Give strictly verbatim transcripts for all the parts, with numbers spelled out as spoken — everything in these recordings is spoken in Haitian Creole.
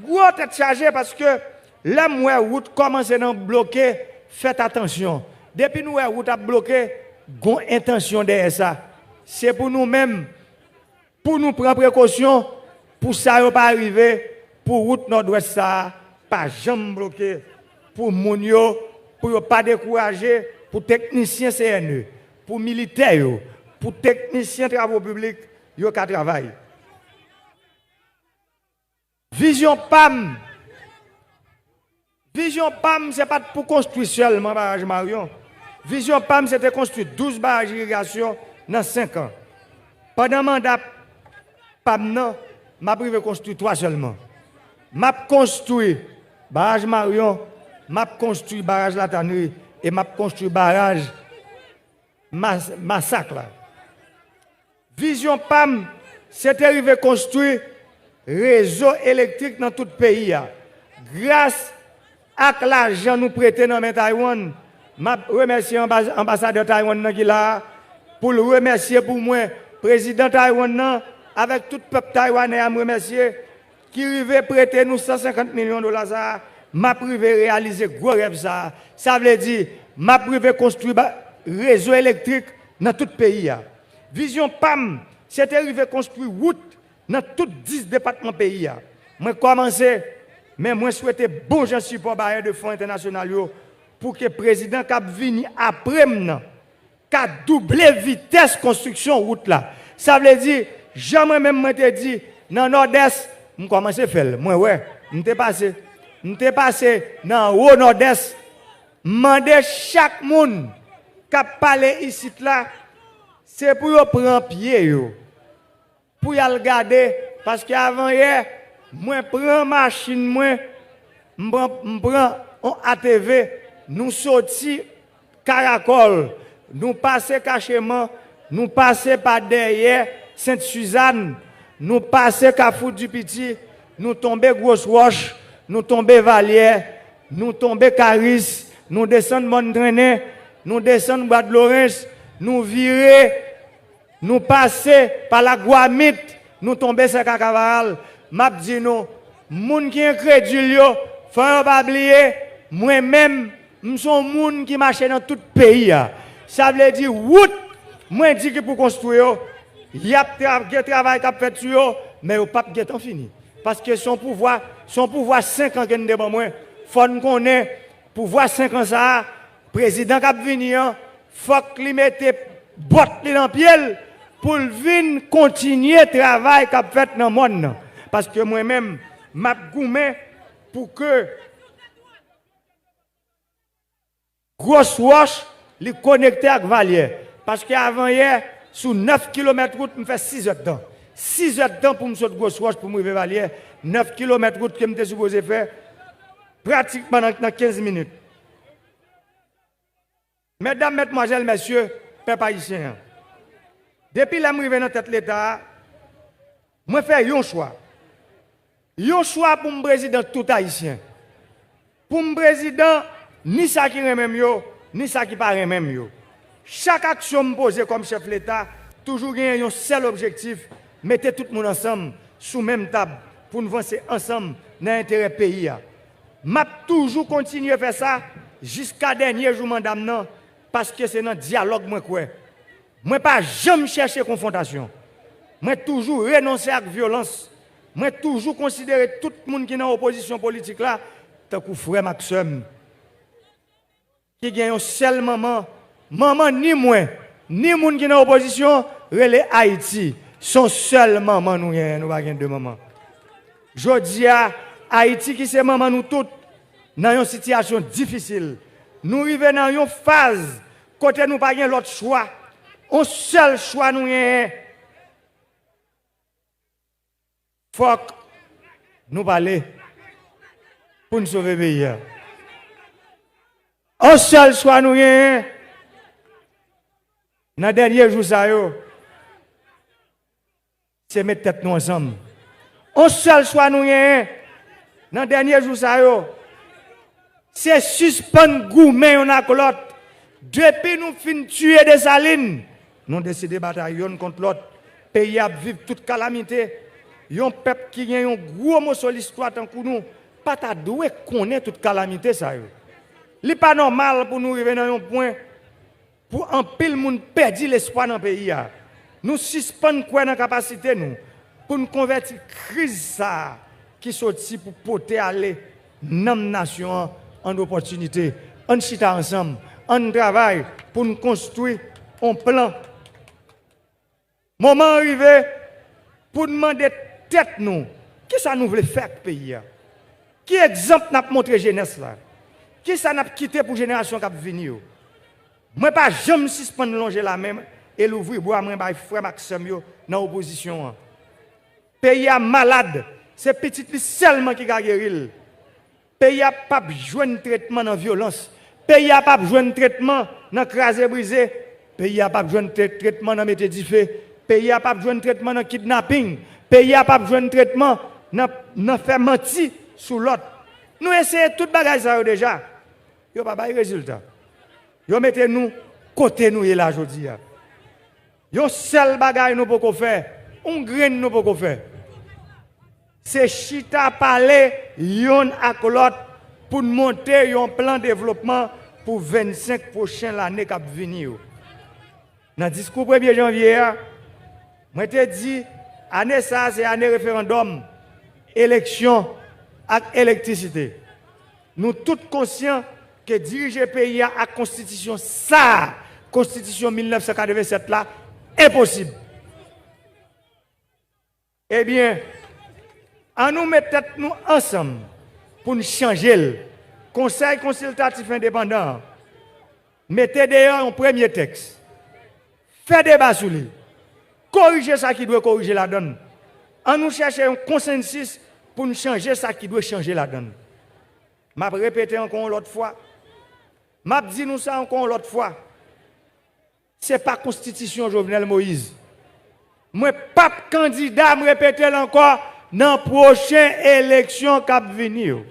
Gwo tèt chaje paske lè m wè wout kòmanse nan bloke, fèt atansyon. Depi nou wè wout ap bloke, gon entansyon dèyè sa. Se pou nou menm, pou nou pran prekosyon, pou sa yo pa rive, pou wout Nòdwès sa a pa janm bloke, pou moun yo, pou yo pa dekouraje, pou teknisyen C N E, pou militè yo, pou teknisyen travo piblik, yo ka travay. Vizyon pa m, vizyon pa m, se pa t pou konstwi sèlman baraj Marion. Vizyon pa m, se te konstwi douz baraj irigasyon nan senk an. Pandan manda pa m nan, m ap rive konstwi twa sèlman. M ap konstwi baraj Marion, m ap konstwi baraj Latannri e m ap konstwi baraj Mas-, Masak la. Vizyon pa m, se te rive konstwi rezo elektrik nan tout peyi a. Gras ak lajan nou prete nan men Taiwan, m ap remèsye anba-, anbasadè Taiwan nan ki la a, pou l remèsye pou mwen prezidan Taiwan nan, avèk tout pèp taywanè a, m remèsye, ki rive prete nou san senkant milyon dola sa a, m ap rive reyalize gwo rèv sa a. Sa vle di, m ap rive konstwi ba-, rezo elektrik nan tout peyi a. Vizyon pa m, se te rive konstwi wout nan tout dis depatman peyi a. Mwen kòmanse, men mwen swete bon jan sipò bayè de fon entènasyonal yo pou ke prezidan k ap vini apre m nan ka double vitès konstriksyon wout la. Sa vle di, jan mwen menm mwen te di, nan Nòdès, m kòmanse fè l, mwen wè, m te pase, m te pase nan anwo Nòdès, m mande chak moun k ap pale isit la, se pou yo pran pye yo, pou y al gade, paske avanyè, mwen pran machin mwen, m pran, m pran on A T V, nou soti Karakòl, nou pase Kacheman, nou pase pa dèyè Sent Sizàn, nou pase Kafou Dipiti, nou tonbe Gwo Wòch, nou tonbe Valyè, nou tonbe Karis, nou desann Mòn Trennen, nou desann Bwa Dlorens, nou vire Nou pase pa Lagwamit, nou tonbe Sèka Kavaral. M ap di nou, moun ki enkredil yo, fò yo pa bliye, mwen menm, m se yon moun ki mache nan tout peyi a. Sa vle di, wout, mwen di ki pou konstwi yo, y ap tra-, gen travay k ap fèt sou yo, men yo p ap gentan fini. Paske se yon pouvwa, se yon pouvwa senk an ke n te ban mwen. Fò n konnen, pouvwa senk an sa a, prezidan k ap vini an, fòk li mete bòt li nan pye l pou l vin kontinye travay k ap fèt nan mòn nan. Paske mwen menm, m ap goumen pou ke Gwo Wòch, li konekte ak Valyè. Paske avanyè, sou nèf kilomèt wout, m fè sis èdtan. Sis èdtan pou m sot Gwo Wòch pou m rive Valyè. Nèf kilomèt wout ke m te sipoze fè pratikman nan, nan kenz minit. Medam, medmwazèl, mesye, pèp ayisyen an. Depi lè m rive nan tèt Leta a, mwen fè yon chwa. Yon chwa pou m prezidan tout Ayisyen. Pou m prezidan ni sa ki renmen m yo, ni sa ki pa renmen m yo. Chak aksyon m poze kòm chèf Leta, toujou genyen yon sèl objektif, mete tout moun ansanm sou menm tab pou n vanse ansanm nan enterè peyi a. M ap toujou kontinye fè sa jiska dènye jou manda m nan, paske se nan dyalòg mwen kwè. Mwen pa janm chèche konfwontasyon. Mwen toujou renonse ak vyolans. Mwen toujou konsidere tout moun ki nan opozisyon politik la tankou frè m ak sè m, ki gen yon sèl manman. Manman ni mwen, ni moun ki nan opozisyon, rele Ayiti. Se yon sèl manman nou genyen, nou pa gen de manman. Jodi a, Ayiti ki se manman nou tout, nan yon sitiyasyon difisil. Nou rive nan yon faz kote nou pa gen lòt chwa. On sèl chwa nou genyen. Fòk nou pale pou n sove peyi a. On sèl chwa nou genyen nan dènye jou sa yo, se met tèt nou ansanm. On sèl chwa nou genyen nan dènye jou sa yo, se sispann goumen youn ak lòt. Depi nou fin tiye Desalin, nou deside batay youn kont lòt. Peyi a ap viv tout kalamite. Yon pèp ki gen yon gwo moso listwa tankou nou pa ta dwe konnen tout kalamite sa yo. Li pa nòmal pou nou rive nan yon pwen pou anpil moun pèdi lespwa nan peyi a. Nou sispann kwè nan kapasite nou pou n konvèti kriz sa a ki soti pou pote ale nanm nasyon an an opòtinite. Ann chita ansanm, ann travay pou n konstwi yon plan. Moman an rive pou n mande tèt nou, kisa nou vle fè ak peyi a? Ki egzanp n ap montre jenès la? Kisa n ap kite pou jenerasyon k ap vini yo? Mwen pa janm sispann lonje lamen e louvri bra mwen bay frè m ak sè m yo nan opozisyon an. Peyi a malad, se pitit li sèlman ki ka geri l. Peyi a p ap jwenn tretman nan vyolans. Peyi a p ap jwenn tretman nan kraze brize. Peyi a p ap jwenn tre- tretman nan mete dife. Peyi a p ap jwenn tretman nan kidnaping. Peyi a p ap jwenn tretman nan, nan fè manti sou lòt. Nou eseye tout bagay sa yo deja. Yo pa bay rezilta. Yo mete nou kote nou ye la jodi a. Yon sèl bagay nou poko fè, yon grenn nou poko fè. Se chita pale yonn ak lòt pou n monte yon plan devlopman pou vennsenk pwochen lane k ap vini yo. Nan diskou premye janvye a, mwen te di ane sa a se ane referandòm, eleksyon ak elektrisite. Nou tout konsyan ke dirije peyi a ak konstitisyon sa a, konstitisyon mil nèf san katreven sèt la, enposib. Ebyen, ann nou met tèt nou ansanm pou n chanje l. Konsèy Konsiltatif Endepandan an mete deyò yon premye tèks. Fè deba sou li. Korije sa ki dwe korije ladan l. Ann nou chèche yon konsansis pou n chanje sa ki dwe chanje ladan l. M ap repete ankò yon lòt fwa. M ap di nou sa ankò yon lòt fwa. Se pa konstitisyon Jovenel Moïse. Mwen p ap kandida, m repete l ankò, nan pwochen eleksyon k ap vini yo.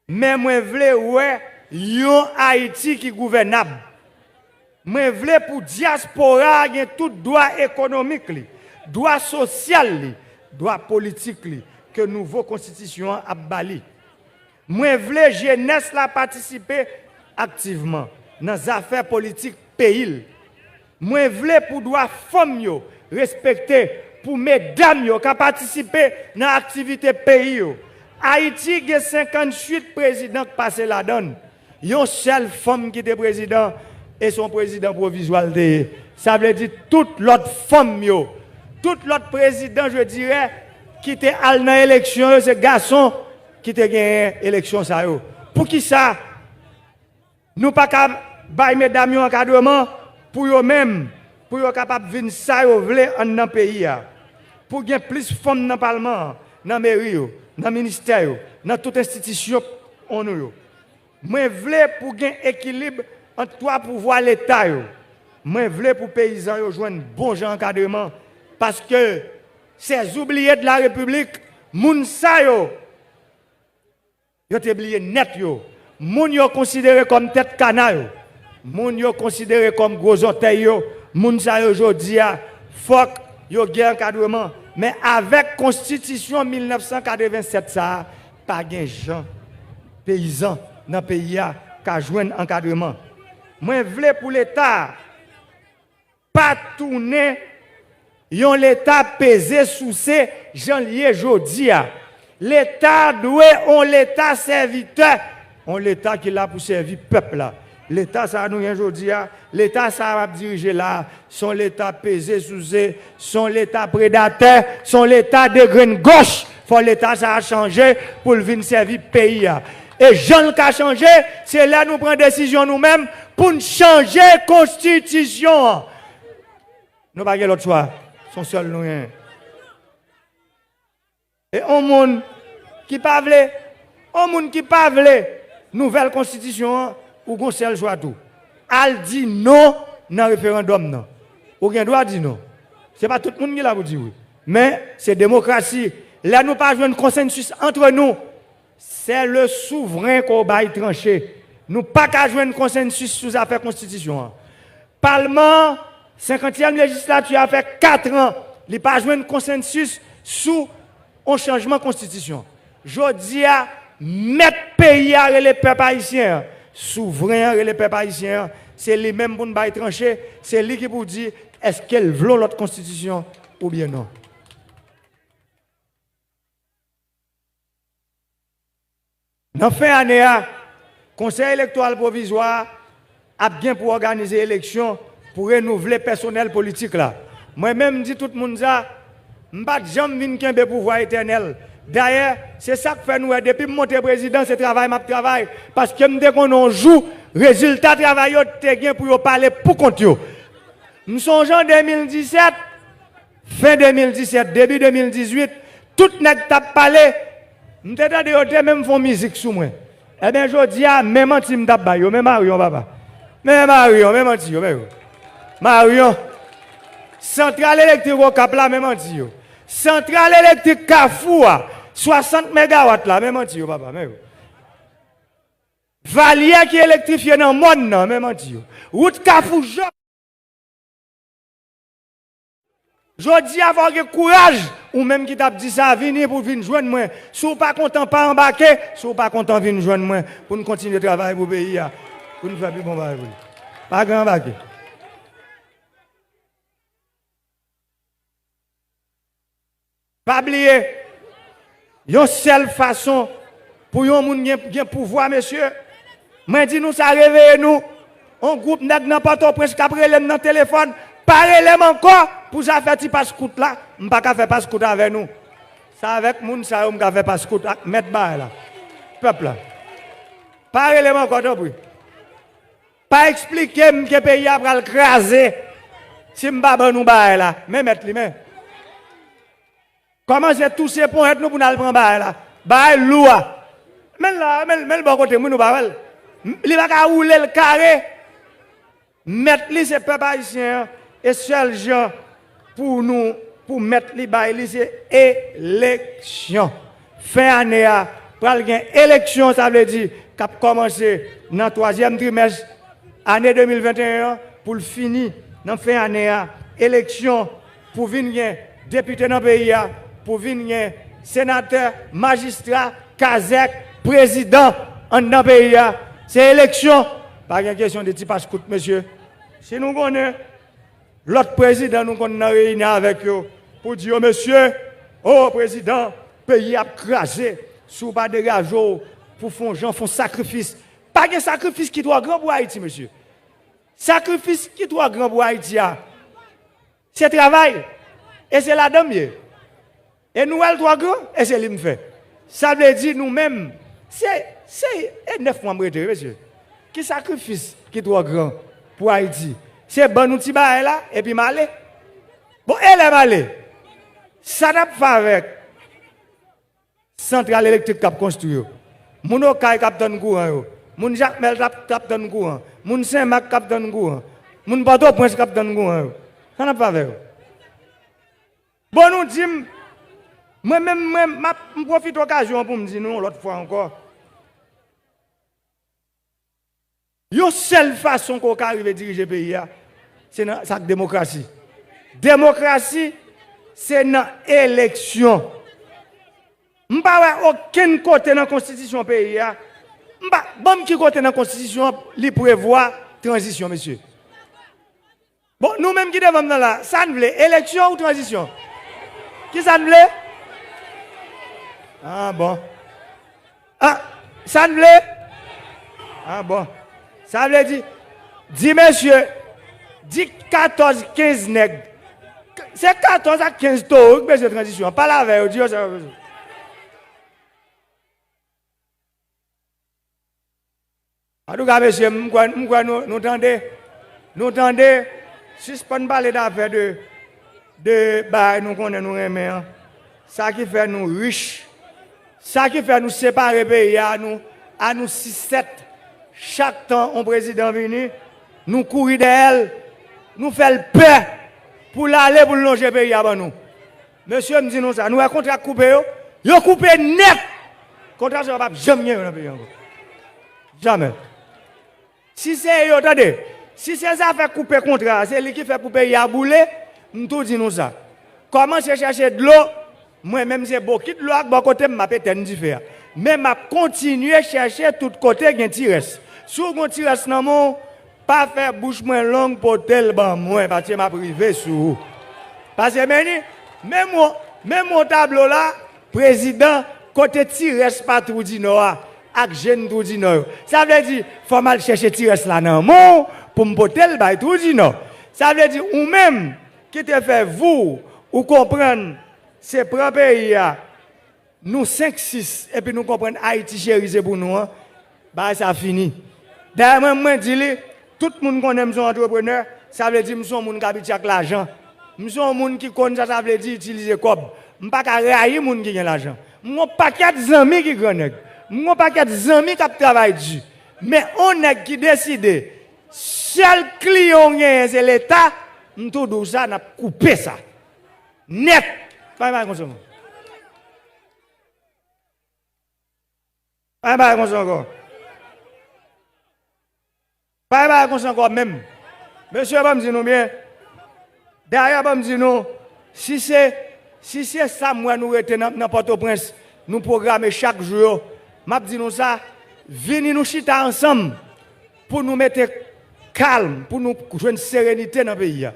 Men mwen vle wè yon Ayiti ki gouvènab. Mwen vle pou dyaspora a gen tout dwa ekonomik li, dwa sosyal li, dwa politik li ke nouvo konstitisyon an ap ba li. Mwen vle jenès la patisipe aktivman nan zafè politik peyi l. Mwen vle pou dwa fanm yo respekte, pou medam yo ka patisipe nan aktivite peyi yo. Ayiti gen senkantuit prezidan k pase ladan l. Yon sèl fanm ki te prezidan, e se yon prezidan pwovizwa l te ye. Sa vle di tout lòt fanm yo, tout lòt prezidan, je dirais, ki te al nan eleksyon yo, se gason ki te genyen eleksyon sa yo. Poukisa nou pa ka bay medam yo ankadreman pou yo menm, pou yo kapab vin sa yo vle anndan peyi a? Pou gen plis fanm nan palman an, nan meri yo, nan ministè yo, nan tout enstitisyon nou yo. Mwen vle pou gen ekilib ant twa pouvwa Leta yo. Mwen vle pou peyizan yo jwenn bon jan ankadreman, paske ces oubliés de la République, moun sa yo, yo te bliye nèt yo. Moun yo konsidere kòm tèt kana yo, moun yo konsidere kòm gwo zòtèy yo, moun sa yo jodi a, fòk yo gen ankadreman. Men avèk konstitisyon mil nèf san katreven sèt sa a, pa gen jan peyizan nan peyi a ka jwenn ankadreman. Mwen vle pou Leta a pa tounen yon Leta peze souse jan l ye jodi a. Leta dwe yon Leta sèvitè, yon Leta ki la pou sèvi pèp la. Leta sa a nou gen jodi a, Leta sa a m ap dirije la a, se yon Leta peze souse, se yon Leta predatè, se yon Leta degrenngòch. Fò Leta sa a chanje pou l vin sèvi peyi a. E jan l ka chanje, se lè nou pran desizyon nou menm pou n chanje konstitisyon an. Nou pa gen lòt chwa. Se yon sèl nou genyen. E yon moun ki pa vle, yon moun ki pa vle nouvèl konstitisyon an, ou gon sèl chwa tou. Al di non nan referandòm nan. Ou gen dwa di non. Se pa tout moun ki la pou di wi. Men, se demokrasi. Lè nou pa jwenn konsansis antre nou, c'est le souverain ke w bay tranche. Nou pa ka jwenn konsansis sou zafè konstitisyon an. Palman an, senkantyèm lejislati a fè kat an, li pa jwenn konsansis sou yon chanjman konstitisyon. Jodi a, mèt peyi a rele pèp ayisyen an, souvren an rele pèp ayisyen an, se li menm pou n bay tranche, se li ki pou di èske l vle yon lòt konstitisyon oubyen non. Nan fen ane a, Konsèy Elektoral Pwovizwa a ap gen pou òganize eleksyon pou renouvle pèsonèl politik la. Mwen menm, m di tout moun sa, m pa t janm vin kenbe pouvwa etènèl. Dayè, se sa k fè nou wè depi m monte prezidan, se travay m ap travay, paske m te konnen yon jou, rezilta travay yo te gen pou yo pale pou kont yo. M sonje an de mil disèt, fen de mil disèt, debi de mil dizuit, tout nèg t ap pale, m te tande yo te menm fè yon mizik sou mwen. Ebyen, jodi a, men manti m t ap bay yo, men Marion, papa. Men Marion, men manti yo, men yo. Marion. Santral elektrik Okap la, men manti yo. Santral elektrik Kafou a, swasant megawat la, men manti yo, papa, men yo. Valyè ki elektrifye nan mòn nan, men manti yo. Wout Kafou Jòs. Jodi a, fò w gen kouraj, ou menm ki t ap di sa, vini pou w vin jwenn mwen. Si w pa kontan, pa anbake. Si w pa kontan, vin jwenn mwen pou n kontinye travay pou peyi a, pou n fè pi bon bagay pou li. Pa gen anbake. Pa bliye, yon sèl fason pou yon moun gen, gen pouvwa, mesye, mwen di nou sa, reveye nou. On gwoup nèg nan Pòtoprens k ap rele m nan telefòn, pa rele m ankò pou zafè ti paskout la, m pa ka fè paskout avè nou. Se avèk moun sa yo m ka fè paskout ak mèt bagay la. Pèp la. Pa rele m ankò, tanpri. Pa eksplike m ke peyi a pral kraze si m pa ban nou bagay la. Men mèt li, men. Kòmanse touse ponyèt nou pou n al pran bagay la. Bagay lou a. Men l la, men, men l bò kote m, wi, nou pa wè l. M, li pa ka woule l kare. Mèt li se pèp ayisyen an, e sèl jan pou nou, pou mèt li bay li, se eleksyon. Fen ane a, pral gen eleksyon, sa vle di k ap kòmanse nan twazyèm trimès ane de mil venteyen an pou l fini nan fen ane a. Eleksyon pou vin gen depite nan peyi a, pou vin gen senatè, majistra, kazèk, prezidan anndan peyi a. Se eleksyon, pa gen kesyon de ti paskout, mesye. Si nou konnen, lòt prezidan nou konn nan reyini avèk yo pou di yo, mesye, o prezidan, peyi ap kraze, si w pa degaje w pou fè yon jan, fè yon sakrifis. Pa gen sakrifis ki twò gran pou Ayiti, mesye. Sakrifis ki twò gran pou Ayiti a, se travay. E se ladan m ye. E nou wè l twò gran, e se li m fè. Sa vle di nou menm, se, se, e nèf mwa m rete, wi, mesye. Ki sakrifis ki twò gran pou Ayiti? Se ban nou ti bagay la, epi m ale. Bon, e lè m ale? Sa n ap fè avèk santral elektrik k ap konstwi yo? Moun Okay k ap tann kouran yo? Moun Jakmèl k ap, k ap tann kouran? Moun Senmak k ap tann kouran? Moun Pòtoprens k ap tann kouran yo? Sa n ap fè avè yo? Bon, nou di m, mwen menm, mwen, m ap, m pwofite okazyon an pou m di nou yon lòt fwa ankò, yon sèl fason ke w ka rive dirije peyi a, se nan, sa k demokrasi. Demokrasi, se nan eleksyon. M pa wè okenn kote nan konstitisyon peyi a, m pa, ban m ki kote nan konstitisyon an li prevwa tranzisyon, mesye. Bon, nou menm ki devan m nan la, sa n vle, eleksyon ou tranzisyon? Ki sa n vle? Ah, bon. Ah, sa n vle? Ah, bon. Sa vle di, di mesye, di katòz, kenz nèg. Se katòz ak kenz towo ki bezwen tranzisyon an. Pale avè yo, di yo sa yo bezwen. Antouka, mesye, m kwè, m kwè nou, nou tande. Nou tande, sispann pale dafè de, de bagay nou konnen nou renmen an. Sa ki fè nou rich, sa ki fè nou separe peyi a, nou, a nou sis sèt. Chak tan yon prezidan vini, nou kouri dèyè l, nou fè l pè pou l ale, pou l lonje peyi a ban nou. Mesye, m di nou sa, nou wè kontra k koupe yo? Yo koupe nèt! Kontra sa yo p ap janm gen yo nan peyi a ankò. Jamè. Si se yo, tande, si se zafè koupe kontra a, se li ki fè pou peyi a boule, m tou di nou sa. Kòmanse chèche dlo, Mwen menm se bokit dlo ak bò kote m m ap etèn dife a. Men m ap kontinye chèche tout kote gen ti rès. Si w gon ti rès nan men w, pa fè bouch mwen long, pote l ban mwen, paske m ap rive sou ou. Paske men ni, men mwen, men mwen tablo la, prezidan, kote ti rès pa Twou di Nò a, ak jèn Twou di Nò yo. Sa vle di, fò m al chèche ti rès la nan men w pou m pote l bay Twou di Nò. Sa vle di, ou menm ki te fè vou, ou konprann, se pran peyi a, nou senk, sis, epi nou konprann Ayiti cheri se pou nou an, bagay sa fini. Dayè mwen, mwen di li, tout moun konnen m se yon antreprenè, sa vle di m se yon moun k abitye ak lajan. M se yon moun ki konn sa sa vle di itilize kòb. M pa ka rayi moun ki gen lajan. M gon pakèt zanmi ki gran nèg. M gon pakèt zanmi k ap travay di. Men on nèg ki deside, sèl kliyan w genyen se Leta, m tou di w sa, n ap koupe sa. Nèt! Pa gen bagay konsa ankò. Pa gen bagay konsa ankò. Pa gen bagay konsa ankò menm. Mesye, ban m di nou byen. Dayè, ban m di nou, si se, si se sa m wè nou rete nan, nan Pòtoprens, nou pwograme chak jou yo, m ap di nou sa, vini nou chita ansanm pou nou mete kalm, pou nou jwenn serenite nan peyi a.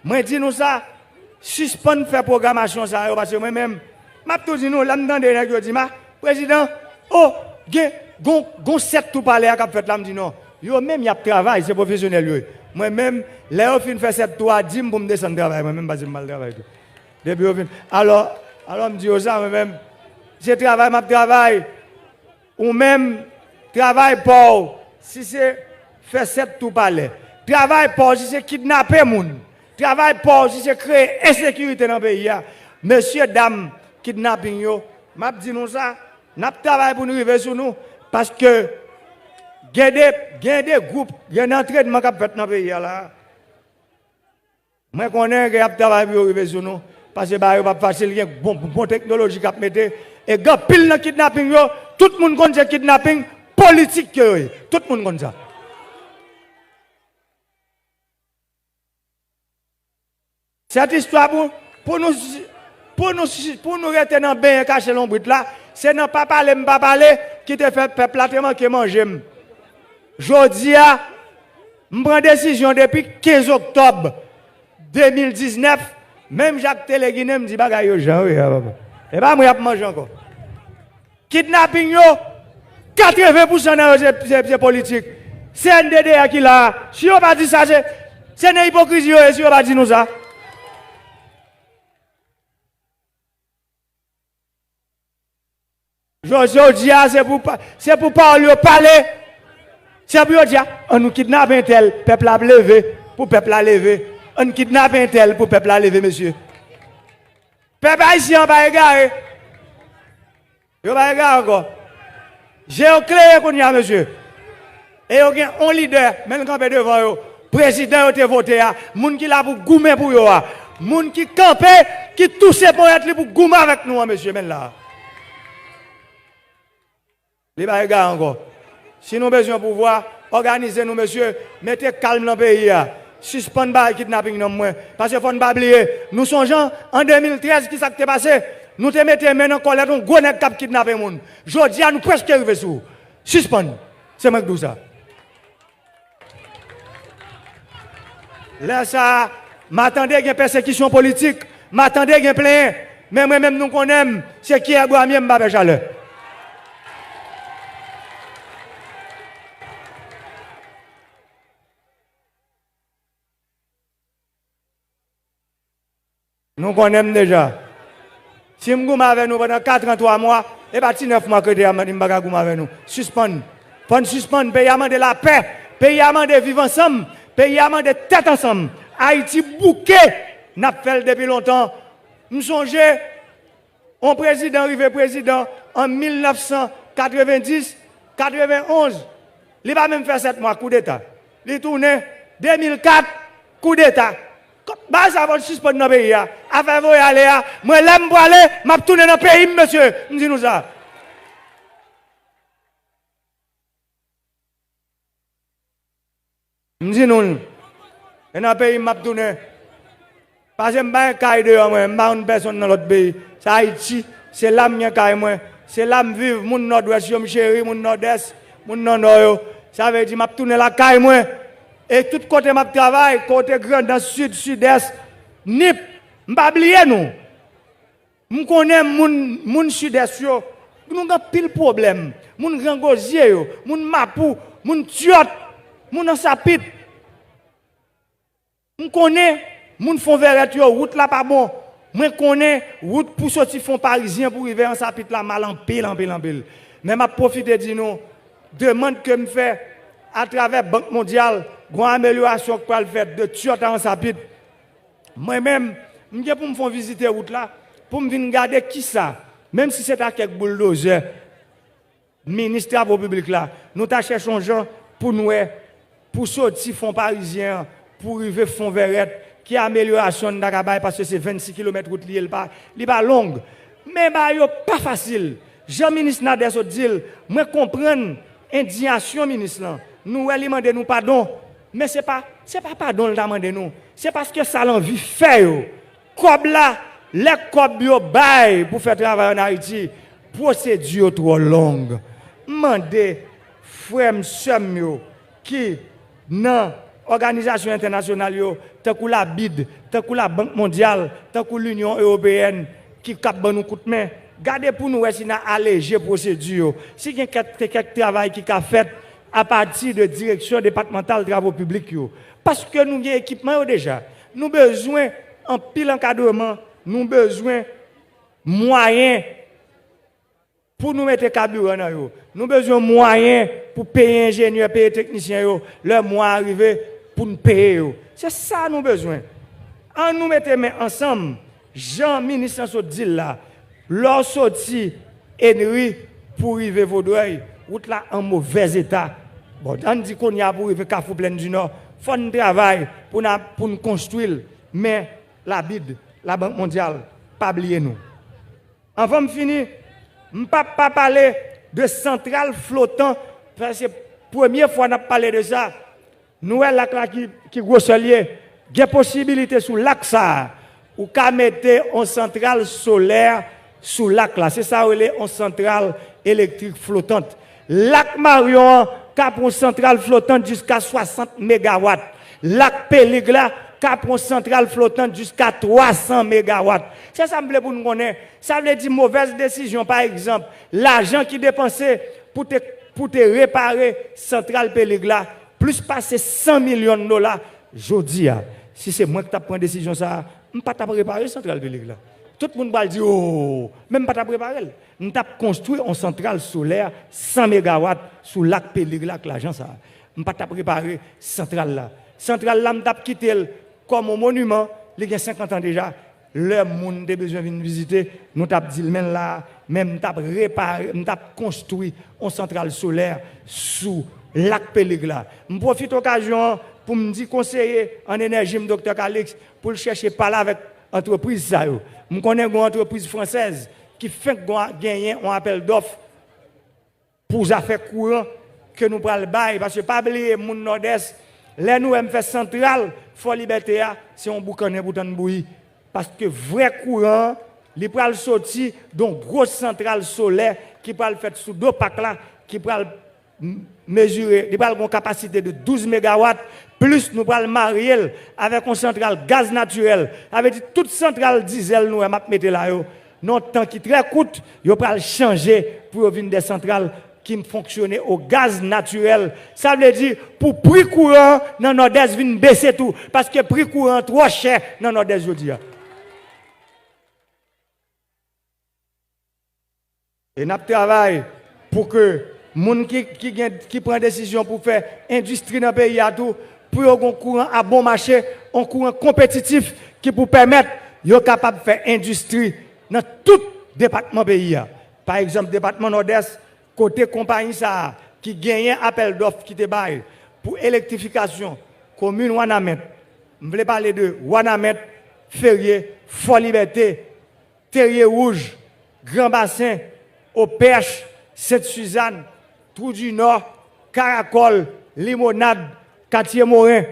Mwen di nou sa, sispann fè pwogramasyon sa yo, paske mwen menm, m ap tou di nou, lè m tande nèg yo di m a, prezidan, o, gen, gon, gon sèt tou palè a k ap fèt la, m di non. Yo menm y ap travay, se pwofesyonèl yo ye. Mwen menm, lè yo fin fè sèt tou a, di m pou m desann travay, mwen menm, paske m pral travay tou. Depi yo fin. Alò, alò m di yo sa, mwen menm, se travay m ap travay. Ou menm, travay pa w, si se fè sèt tou palè. Travay pa w, si se kidnape moun. Travay pa w, si se kreye ensekirite nan peyi a. Mesye dam kidnaping yo, m ap di nou sa, n ap travay pou n rive sou nou, paske gen de, gen de gwoup, gen de antrènman k ap fèt nan peyi a la. Mwen konnen ke y ap travay pou yo rive sou nou, paske bagay yo p ap fasil, gen bon, bon teknoloji k ap mete, e gen anpil nan kidnaping yo, tout moun konn se kidnaping politik ke yo ye. Tout moun konn sa. Sèt istwa pou, pou nou, pou nou, pou nou rete nan benyen kache lonbrit la, se nan pa pale m pa pale ki te fè pèp la te manke manje m. Jodi a, m pran desizyon depi kenz oktòb de mil diznèf, menm Jacques Téléguiné m di bagay yo jan yo ye a, papa. E pa mwen y ap manje ankò. Kidnaping yo, katreven pousan nan yo se, se, se politik. C N D D A ki la a. Si yo pa di sa, se, se nan ipokrizi yo ye, si yo pa di nou sa. Jodi, jodi a, se pou pa, se pou pawòl yo pale. Se pou yo di, a, ann nou kidnape entèl, pèp la ap leve, pou pèp la leve. Ann kidnape entèl pou pèp la leve, mesye. Pèp ayisyen an pa egare. Yo pa egare ankò. Je yo klere kounye a, mesye. E yo gen on lidè, men l kanpe devan yo. Prezidan yo te vote a, moun ki la pou goumen pou yo a, moun ki kanpe, ki touse ponyèt li pou goumen avèk nou an, mesye, men l la. Li pa egare ankò. Si nou bezwen pouvwa, òganize nou, mesye, mete kalm nan peyi a. Sispann bay kidnaping nonm mwen. Paske fò n pa bliye, nou sonje an de mil trèz, ki sa k te pase? Nou te mete men nan kòlèt yon gwo nèg k ap kidnape moun. Jodi a, nou prèske rive sou ou. Sispann. Se mwen k di w sa. Lè sa a, m a tande gen pèsekisyon politik, m a tande gen plenyen, men mwen menm, nou konnen m, se kiyè bwa m ye, m pa pè chalè. Nou konnen m deja. Si m goumen avè nou pandan kat an twa mwa, e pa ti nèf mwa k rete a m di m pa ka goumen avè nou. Sispann. Fò n sispann. Peyi a mande lapè. Peyi a mande viv ansanm. Peyi a mande tèt ansanm. Ayiti bouke. N ap fè l depi lontan. M sonje, yon prezidan rive prezidan an mil nèf san katrevenndis, katrevenonz. Li pa menm fè sèt mwa, koudeta. Li tounen, de mil kat, koudeta. Bagay sa fò l sispann nan peyi a. Afè voye ale a, mwen lè m prale, m ap tounen nan peyi m, mesye. M di nou sa. M di nou l. E nan peyi m m ap tounen. Paske m pa gen kay deyò mwen, m pa konn pèsonn nan lòt peyi. Se Ayiti, se la m gen kay mwen, se la m viv, moun Nòdwès yo m cheri, moun Nòdès, moun nan Nò yo. Sa vle di m ap tounen lakay mwen. E tout kote m ap travay, kote Grandans, Sid, Sidès, Nip, m pa bliye nou. M konnen moun, moun Sidès yo, nou gen anpil pwoblèm. Moun Grangozye yo, moun Mapou, moun Tyòt, moun Ansapit. M konnen moun Fon Vèrèt yo, wout la pa bon. Mwen konnen wout pou soti Fon Parizyen pou rive Ansapit la mal anpil, anpil, anpil. Men m ap pwofite di nou, demann ke m fè atravè Bank Mondyal, gon amelyorasyon k pral fèt de Tyòt a Ansapit. Mwen menm, m gen pou m fè yon vizite wout la, pou m vin gade kisa, menm si se ta kèk bouldozè, minis travo piblik la, nou ta chèche yon jan pou n wè, pou soti Fon Parizyen an, pou rive Fon Vèrèt, ki amelyorasyon n ta ka bay, paske se vennsis kilomèt wout li ye, li pa, li pa long. Men bagay yo pa fasil. Jan minis Nader sot di l, mwen konprann endiyasyon minis lan. Nou wè li mande nou padon. Men se pa, se pa padon l ta mande nou. Se paske sa l anvi fè yo. Kòb la, lè kòb yo bay pou fè travay ann Ayiti, pwosedi yo twò long. M mande frè m, sè m yo ki nan òganizasyon entènasyonal yo, tankou la bid, tankou Labank Mondyal, tankou Linyon Ewopeyèn, ki k ap ban nou kout men, gade pou nou wè si n a aleje pwosedi yo, si gen kèk, kèk travay ki ka fèt apati de direksyon depatmantal travo piblik yo. Paske nou gen ekipman yo deja. Nou bezwen anpil ankadreman, nou bezwen mwayen pou nou mete kabiran nan yo. Nou bezwen mwayen pou peye enjenyè, peye teknisyen yo, lè mwa a rive pou n peye yo. Se sa nou bezwen. Ann nou mete men ansanm, jan minis lan sot di l la, lè w soti Enri pou rive Vodrèy, wout la an movèz eta. Bon, ann di kounye a pou rive Kafou Plèn di Nò, fò n travay pou n a, pou n konstwi l. Men, Labid, Labank Mondyal, pa bliye nou. Anvan m fini, m p ap pa pale de santral flotan, paske se premye fwa n ap pale de sa. Nou wè lak la ki, ki gwosè l ye. Gen posibilite sou lak sa a, ou ka mete yon santral solè sou lak la. Se sa yo rele yon santral elektrik flotant. Lak Maryon an ka pran yon santral flotant jiska swasant megawat. Lak Pelig la ka pran yon santral flotant jiska twa san megawat. Se sa m vle pou nou konnen. Sa vle di movèz desizyon, pa egzanp, lajan ki depanse pou te, pou te repare santral Pelig la, plis pase san milyon dola, jodi a, si se mwen ki t ap pran desizyon sa a, m pa t ap repare santral Pelig la. Tout moun pral di, "O, men m pa t ap repare l." M t ap konstwi yon santral solè san megawat sou lak Pelig la ak lajan sa a. M pa t ap repare santral la. Santral la, m t ap kite l kòm yon moniman, li gen senkant an deja. Lè moun te bezwen vin vizite, nou t ap di l, "Men l la a," men m t ap repare, m t ap konstwi yon santral solè sou lak Pelig la. M pwofite okazyon an pou m di konseye an enèji m, Doktè Calixte, pou l chèche pale avèk antrepriz sa yo. M konnen gen yon antrepriz fransèz ki fenk gon-, genyen yon apèl dòf pou zafè kouran ke nou pral bay, paske pa bliye moun Nòdès, lè nou wè m fè santral Fò Libète a, se yon boukannen pou tann bouyi. Paske vrè kouran an, li pral soti de yon gwo santral solè ki pral fèt sou do pak la, ki pral m-, mezire, li pral gen yon kapasite de douz megawat, plis nou pral marye l avèk yon santral gaz natirèl. Sa vle di tout santral dizèl nou wè m ap mete la yo, nan yon tan ki trè kout, yo pral chanje pou yo vin de santral ki fonksyone o gaz natirèl. Sa vle di, pou pri kouran an nan Nòdès vin bese tou, paske pri kouran an twò chè nan Nòdès jodi a. E n ap travay pou ke moun ki, ki gen, ki pran desizyon pou fè endistri nan peyi a tou, pou yo gen kouran a bon mache, yon kouran konpetitif ki pou pèmèt yo kapab fè endistri nan tout depatman peyi a. Pa egzanp, depatman Nòdès, kote konpayi sa a ki genyen apèl dòf ki te bay pou elektrifikasyon komin Wanament, m vle pale de Wanament, Ferye, Fò Libète, Terye Wouj, Gran Basen, Opèch, Sent Sizàn, Twou di Nò, Karakòl, Limonad, Katye Moren.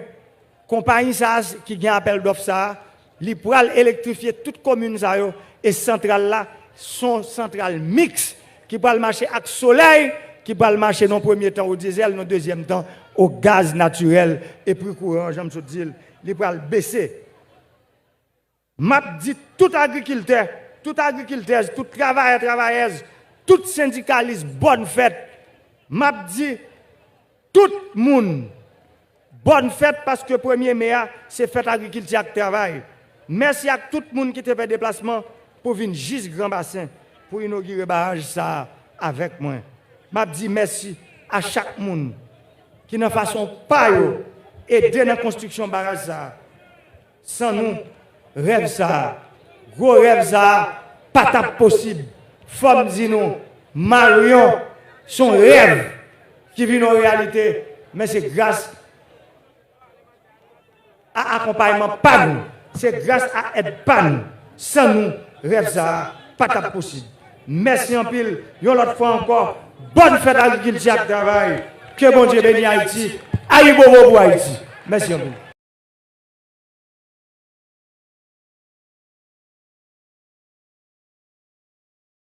Konpayi sa a ki gen apèl dòf sa a, Li pral elektrifye tout komin sa yo, e santral la se yon santral miks ki pral mache ak solèy, ki pral mache nan premye tan o dyezèl, nan dezyèm tan o gaz natirèl, e pri kouran, jan m sot di l, li pral bese. M ap di tout agrikiltè, tout agrikiltèz, tout travayè, travayèz, tout sendikalis, bòn fèt. M ap di tout moun bòn fèt, paske premye me a se fèt agrikilti ak travay. Mèsi ak tout moun ki te fè deplasman pou vin jis Gran Basen pou inogire baraj sa a avèk mwen. M ap di mèsi a chak moun ki nan fason pa yo ede nan konstriksyon baraj sa a. San nou, rèv sa a, gwo rèv sa a, pa t ap posib. Fò m di nou, Marion se yon rèv ki vin yon reyalite, men se gras a akonpayman pa nou, se gras a èd pa nou. San nou, rèv sa a pa t ap posib. Mèsi anpil, yon lòt fwa ankò, bòn fèt agrikilti ak travay. Ke Bondye beni Ayiti. Ayibobo pou Ayiti. Mèsi anpil.